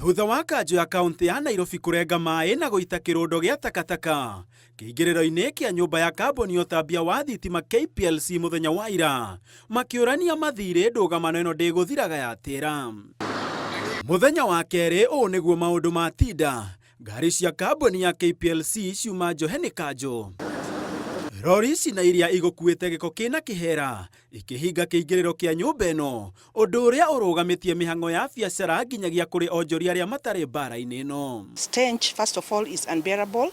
Thutha wa kanjũ ya kaunti ya Nairobi kũrenga maĩ na gũita kĩrũndo gĩa takataka kĩingĩrĩro-inĩ kĩa nyũmba ya kambuni ya ũtambia wa thitima KPLC mũthenya wa ira, makĩũrania mathirĩ ndũgamano ĩno ndĩgũthiraga yatĩra. Mũthenya wa kerĩ ũũ nĩguo maũndũ matinda. Ngari cia kambuni ya KPLC ciuma njohe nĩ kanjũ. Rori ici na iria igũkuĩte gĩko kĩna kĩhera ikĩhinga kĩingĩrĩro kĩa nyũmba ĩno, ũndũ ũrĩa ũrũgamĩtie mĩhang'o ya biacara nginyagia kũrĩ onjoria arĩa matarĩ mbara-inĩ ĩno. Stench, first of all, is unbearable.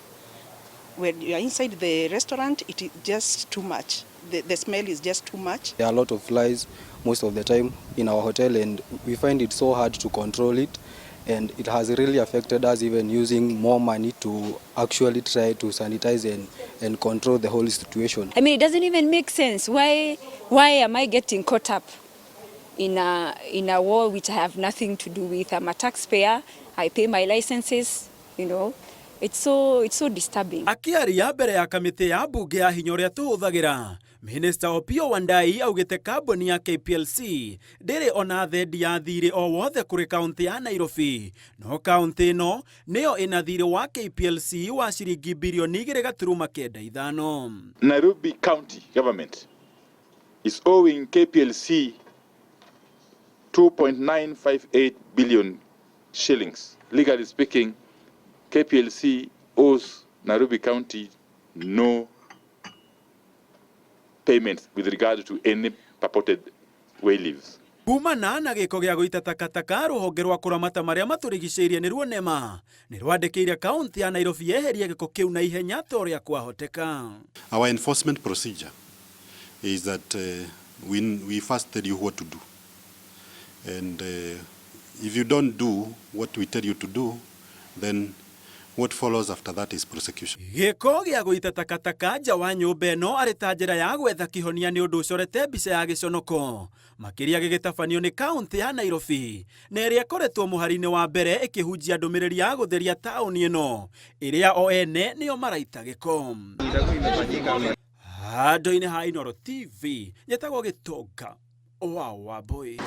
When you are inside the restaurant, it is just too much. The smell is just too much. There are a lot of flies most of the time in our hotel, and we find it so hard to control it, and it has really affected us, even using more money to actually try to sanitize and control the whole situation. I mean, it doesn't even make sense. Why am I getting caught up in a war which I have nothing to do with? I'm a taxpayer. I pay my licenses. It's so disturbing. Akĩaria mbere ya kamĩtĩ ya mbunge ya hinya ũrĩa tũhũthagĩra, Minista Opiyo Wandayi augĩte kambuni ya KPLC ndĩrĩ ona thendi ya thirĩ o wothe kũrĩ kaunti ya Nairobi, no kaunti ĩno nĩyo ĩna thirĩ wa KPLC wa ciringi birioni 2.95. Nairobi County government is owing KPLC 2.958 billion shillings. Legally speaking, KPLC owes Nairobi County no payments with regard to any purported wayleaves. Kumana na gĩko gĩa gũita takataka, rũhonge rwa kũramata marĩa matũrigicĩirie nĩruo NEMA nĩ rwandĩkĩire kaunti ya Nairobi yeherie gĩko kĩu na ihenya ta ũrĩa kwahoteka. Our enforcement procedure is that we first tell you what to do. And if you don't do what we tell you to do, then what follows after that is prosecution. Gĩko gĩa gũita takataka nja wa nyũmba ĩno arĩ ta njĩra ya gwetha kĩhonia nĩ ũndũ ũcorete mbica ya gĩconoko makĩria gĩgĩtabanio nĩ kaunti ya Nairobi na ĩrĩa ĩkoretwo mũhari-inĩ wa mbere ĩkĩhunjia ndũmĩrĩri ya gũtheria taũni ĩno ĩrĩa o ene nĩo maraita gĩko. Handũ-inĩ ha Inooro TV, nyetagwo Gĩtonga wa Wambui.